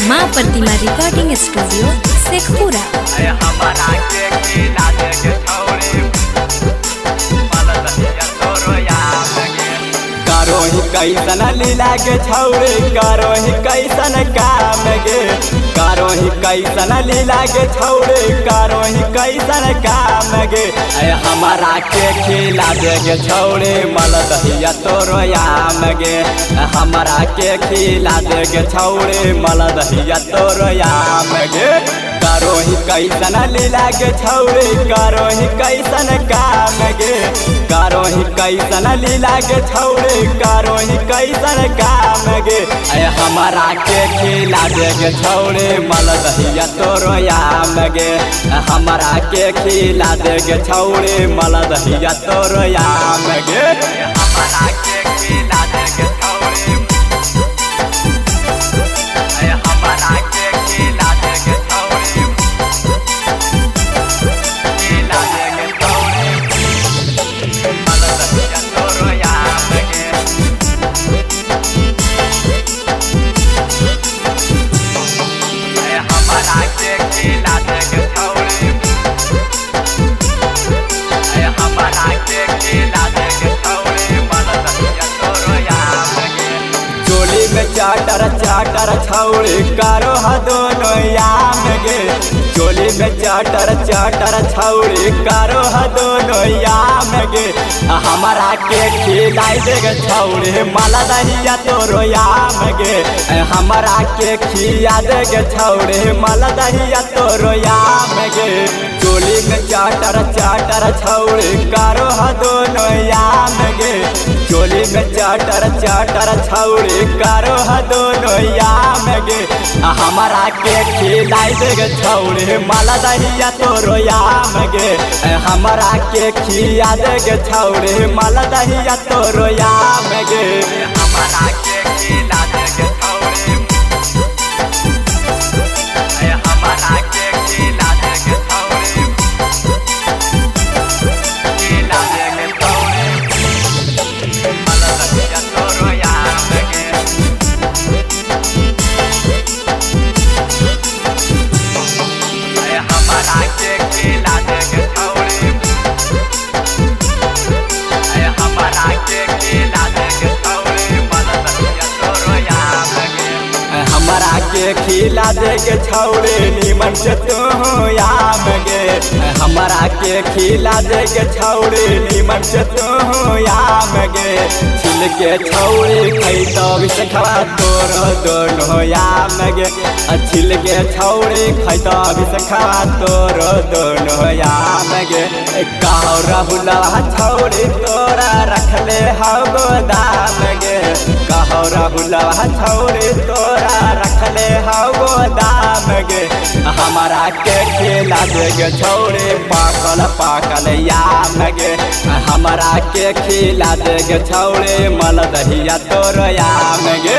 माँ प्रतिमा recording studio Sheikhpura. हमारा के खिला दे गे छौरी मलदहिया तोरो आम गे। कारोही कैसन लीला गे छौरी, कारोही कैसन काम गे। कारोही कैसन लीला गे छौरी, कारोही कैसन काम गे। हमारा के खिला दे गे छौरी मलदहिया तोरो आम गे। हमारा के खिला दे गे छौरी मलदहिया तोरो आम गे। कारोही कैसन लीला गे छौरी, कारोही कैसन काम गे। कारोही कैसन लीला गे छौरी, कारोही कैसन काम गे। हमारा के खिला दे गे छौरी मलदहिया तोरो आम गे। हमारा के खिला दे गे छौरी मलदहिया तोरो आम गे। हमारा के खिला दे गे छौरी, हमारा के खिला दे गे छौरी, खिला दे गे छौरी मलदहिया तोरो आम गे। हमारा के खिला दे गे छौरी, हमारा के खिला दे गे छौरी मलदहिया तोरो आम गे। चोली में चाटर चाटर छौरी कारो ह दोनों आम गे। चोली में चाटर चाटर छौरी कारो ह दोनों आम गे। हमारा के खिलाई दे गे छौरी मलदहिया तोरो आम गे। हमारा के खिया दे गे छौरी मलदहिया तोरो आम गे। चोली में चाटर चाटर छौरी कारो ह दोनों आम गे। चोली में चाटर चाटर छौरी कारो ह दोनों आम गे। हमारा के खिलाई दे गे छौरी मलदहिया तोरो आम गे। हमारा के खिया दे गे छौरी मलदहिया तोरो आम गे। हमारा के खिला दे गे छौरी, हमारा के खिला दे गे छौरी, खिला दे गे छौरी मलदहिया तोरो आम गे। हमारा के खिला दे गे छौरी, हमारा के खिला दे गे छौरी मलदहिया तोरो आम गे। हमारा के खिला दे गे छौरी निमन से तू आम गे। हमारा के खिला दे गे छौरी निमन से तू आम गे। छिल के छौरी खैतो विषखवा तोरो दोनों आम गे। छिल के छौरी खैतो विषखवा तोरो दोनों आम गे। कहो रहुला छौरी तोरा रखले हौ गोदाम गे। कहो रहुला छौरी तोरा रखले हौ गोदाम गे। हमारा के खिला दे गे छौरी पाकल पाकल आम गे। हमारा के खिला दे गे छौरी मलदहिया तोरो आम गे।